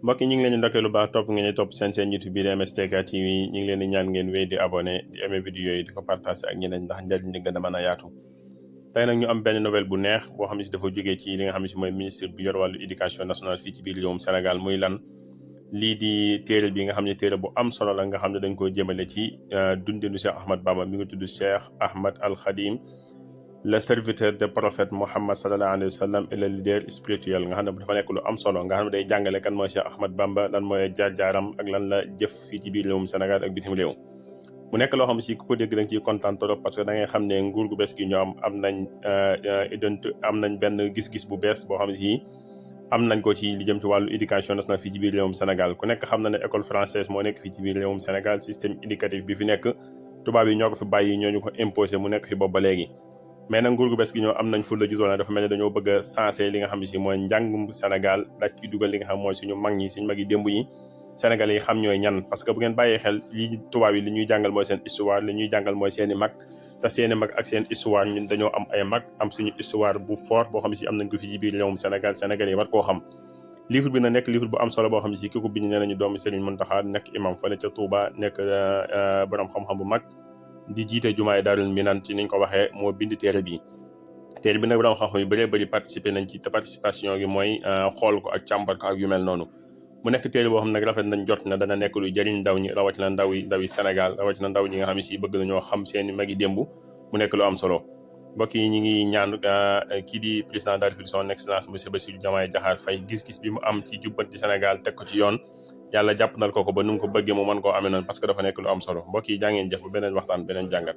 mbokk yi ñu ngi leen di ndokkee lu baax topp ngeen di topp seen YouTube bi di MSTK TV ñu ngi leen di ñaan ngeen wéy di abonné di aimé vidéo yi di ko partagé ak ñeneen ndax njariñ li gën a mën a yaatu. tey nag ñu am benn nouvelle bu neex boo xam ne si dafa jógee ci li nga xam ne si mooy ministre bi yor wàllu éducation nationale fii ci biir réewum Sénégal muy lan lii di téere bi nga xam ne téere bu am solo la nga xam ne dañ koo jëmale ci dundinu Cheikh Ahmad Bamba mi ngi tudd Cheikh Ahmad Al Khadim le serviteur de prophète Muhammad sallallahu alayhi wa sallam et le leader spirituel nga xam ne dafa nekk lu am solo nga xam ne day jàngale kan mooy Cheikh Ahmad Bamba lan mooy jaar-jaaram ak lan la jëf fii ci biir réewum Sénégal ak bitim réew. mu nekk loo xam ne si ku ko dégg da nga ciy kontaan trop parce que da ngay xam ne nguur gu bees gi ñoo am nañ benn gis-gis bu bees boo xam ne si am nañ ko ci li jëm ci wàllu éducation nationale fii ci biir réewum Sénégal ku nekk xam na ne école française moo nekk fii ci biir réewum Sénégal système éducatif bi fi nekk tubaab yi ñoo ko fi bàyyi ñoo ñu ko imposé mu nekk fi boobu ba léegi. mais nag nguur gu bees gi ñoo am nañ fulla gisoon dafa mel ne dañoo bëgg a sensé li nga xam ne si mooy njàngum Sénégal daaj ci dugal li nga xam mooy suñu mag yi démb yi Sénégalais yi xam ñooy ñan parce que bu ngeen bàyyee xel lii tubaab yi li ñuy jàngal mooy seen histoire li ñuy jàngal mooy seen i mag te seen i mag ak seen histoire ñun dañoo am ay mag am suñu histoire bu fort boo xam ne si am nañ ko fi ci biir réewum Sénégal Sénégalais yi war koo xam. livre bi na nekk livre bu am solo boo xam ne si ki ko bind nee nañu doomu Serigne Mountakha nekk imam fële ca Touba nekk borom xam-xam bu mag di jiite jumaay Daarul Minan ci niñ ko waxee moo bind téere bi nag borom xam-xam yu bëree bëri participé nañ ci te participation gi mooy xool ko ak càmbar ko ak yu mel noonu mu nekk téere boo xam ne nag rafet nañ jot na dana nekk lu jëriñ ndaw ñi rawatina ndawi Sénégal rawatina ndaw ñi nga xam ne si bëgg nañoo xam seeni magi démb mu nekk lu am solo mbokk yi ñi ngi ñaan kii di président de la République son excellence monsieur Bassirou Diomaye Diakhar Faye gis-gis bi mu am ci jubbanti Sénégal teg ko ci yoon yàlla jàpp nal ko ba nu mu ko bëggee mu mën koo amee noonu parce que dafa nekk lu am solo mbokk yi jaa ngeen jëf bu beneen waxtaan beneen jàngat